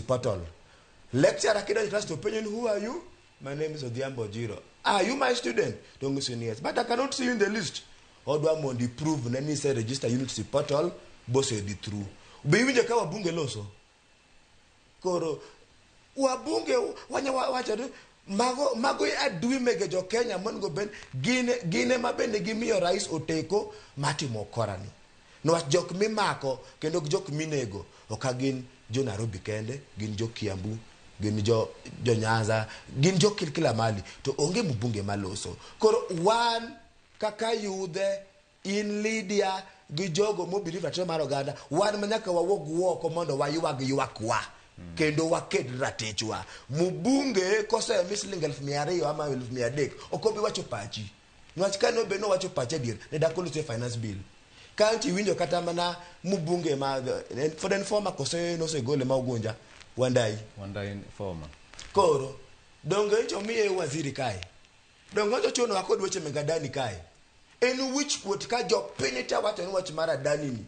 portal. Lecturer kidonjo e class to penjo ni who are you? My name is Odhiambo Ojiro. Are you my student? To ong'iso ni yes. But I cannot see you in the list. Odwa mondo i-prove ne ni ise register units e portal bosedhi through. Be iwinjo ka wabunge loso? Koro wabunge wanya wacho ni mago mago e adui mege jo Kenya monego bed gin gin ema bende gimiyo rais oteko matimo korani. Niwach jok mimako kendo jok minego ok gin jo Nairobi kende, gin jo Kiambu, gin jo jo Nyanza, gin jo kila mali to onge mbunge maloso. Koro wan kaka yudhe in Lydia gi jogo mobelieve ratiro mar oganda wan ma nyaka wawuog oko mondo waywag ywakwa kendo waked ratichwa mbunge kosemi siling 200,000 ama 300,000 ok obi wacho pachi niwach kane obed nowacho pache adier ne dak oloso e finance bill kaeto iwinjo kata mana mbunge ma pod en former kose nosegole ma Ugunja Wandayi Wandayi former. Koro donge nyocha omiye waziri kae donge nyocha ochunowa kod weche meg Adani kae en wich kuot ka jopiny te wacho ni wach mar Adani ni.